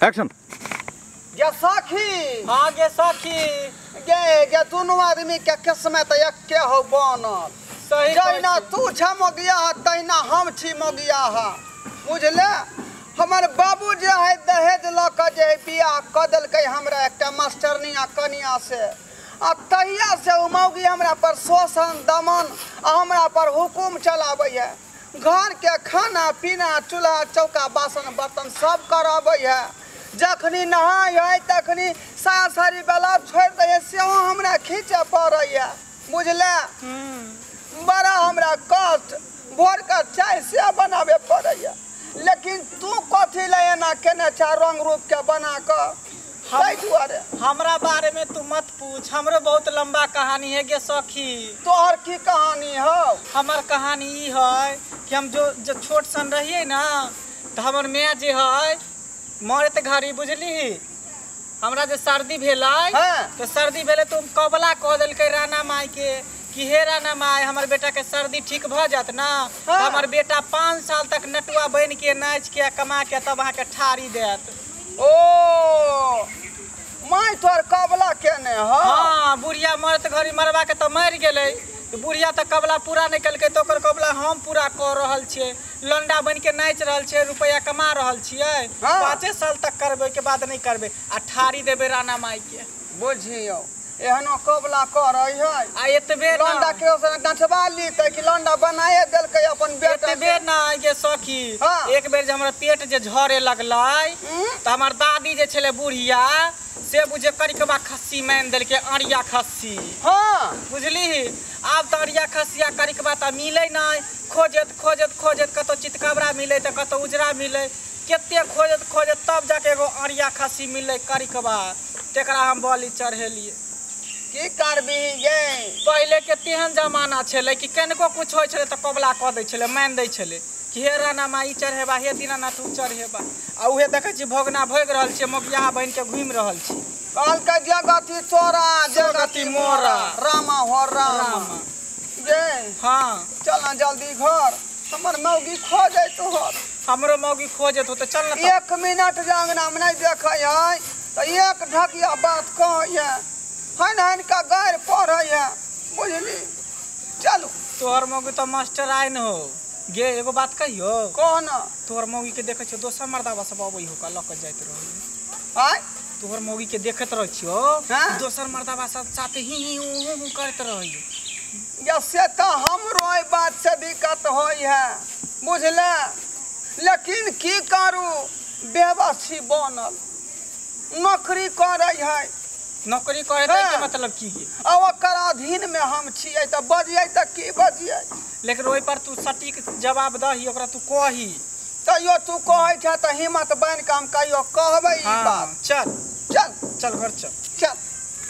Action. गे सखी। हाँ गे सखी। गे गे दुनू आदमी के किस्मत एके हो बनल। सही जहिना तू छ मोगिया तहिना हम छी मोगिया। बुझले हमर बाबू जे है दहेज लऽ कऽ जे है बियाह कऽ देलकै हमरा एकटा मास्टरनिया कनिया से, आ तहिया से ओ मौगी हमरा पर शोषण दमन आ हमरा पर हुकुम चलाबै है। घर के खाना पीना चूल्हा चौका बासन बर्तन सब कराबै है। जखनी नहाय है तखनी साया साड़ी ब्लाउज छोड़ि दै है, सेहो हमरा खींचे पड़ै है। बुझले बड़ा हमरा कष्ट, भोर के चाय से बनाबे पड़ै है। लेकिन तू कथी ले एना केने छ रंग रूप के बना कऽ? ताहि दुआरे हमरा बारे में तू मत पूछ, हमरो बहुत लंबा कहानी है गे सखी। तोहर की कहानी हौ? हमर कहानी ई है कि हम जो जो छोट सन रहिए ना तो हमर माय जे है मरत घड़ी, बुझली हमरा जे सर्दी भेलै तो सर्दी भेलै तो कबला कह देलकै राणा माई के कि हे राणा माई हमर बेटा के सर्दी ठीक भ जात ना तो हमर बेटा 5 साल तक नटुआ बन के नाच के कमा के तब अहाँ के ठारी देत। ओ माई तोहर कबला केने हौ? हाँ, बुढ़िया मरत घड़ी मरबा के तो मरि गेलै, तो बुढ़िया तऽ कबला पूरा नहि केलकै तऽ ओकर कबला हम पूरा कऽ रहल छियै। लंडा बनि के नाचि रहल छियै, रुपैआ कमा रहल छियै। 5 साल तक करबै, ओहिके बाद नहि करबै आ ठारी देबै राणा माई के। बुझियौ एहनो कबला करै है। आ एतबे लंडा के नचबा ली तऽ कि लंडा बनाए देलकै अपन बेटा। एतबे ना गे सखी, एक बेर जे हमरा पेट जे झरे लगलै तऽ हमर दादी जे छलै बुढ़िया से बुझे करिकबा खस्सी मानि देलकै, अरिया खस्सी। हाँ बुझली आब तऽ अरिया खस्सिया करिकबा तऽ मिलै नहि, खोजत खोजत खोजत कतौ चितकबरा मिलै तऽ कतौ उजरा मिलै, कते खोजत खोजत तब जाके एगो अरिया खस्सी मिललै करिकबा, तकरा हम बलि चढ़ेलियै। की करबी गे? पहिले के तेहन जमाना छलै कि कनिको कुछ होइ छलै तऽ कबला कऽ दै छलै, मानि दै छलै कि हे राणा माँ ई चढ़ेबा, हे दीनानाथ उ चढ़ेबा। आ उहे देखै छी भोगना भोगि रहल छियै, मोगियाहा बनि के घुमि रहल छी। कहलकै जगति तोरा जगति मोरा, रामा हो रामा। गे हाँ चल ना जल्दी घर, हमर मौगी खोजैत होत। हमरो मौगी खोजैत होत, चल ना। 1 मिनट जे अंगना में नहीं देखै है तऽ एक ढकिया बात कहै है, हन हन का गारि पढ़ै है। बुझली चलू। तोहर मौगी तऽ मास्टर आइन हो गे। एगो बात कहियो? कह ना। तोहर मौगी के देखै छियो दोसर मर्दाबा सब अबै हो का लऽ के जाइत रहै। आय तोहर मौगी के देखैत रहै छियो दोसर मर्दाबा सब साथे ही ही हूँ हूँ करैत रहै। या से तऽ हमरो एहि बात से दिक्कत होइ है बुझले, लेकिन की करू बेबसी बनल नौकरी करै है। नौकरी करै के मतलब की? आ ओकर अधीन में हम छियै तऽ बजियै तऽ की बजियै? लेकिन ओहि पर तू सटीक जवाब दही, ओकरा तू कही। तैयो तू कहै छ तऽ हिम्मत बान्हि कऽ हम कहियो कहबै ई बात। चल चल चल घर चल। चल।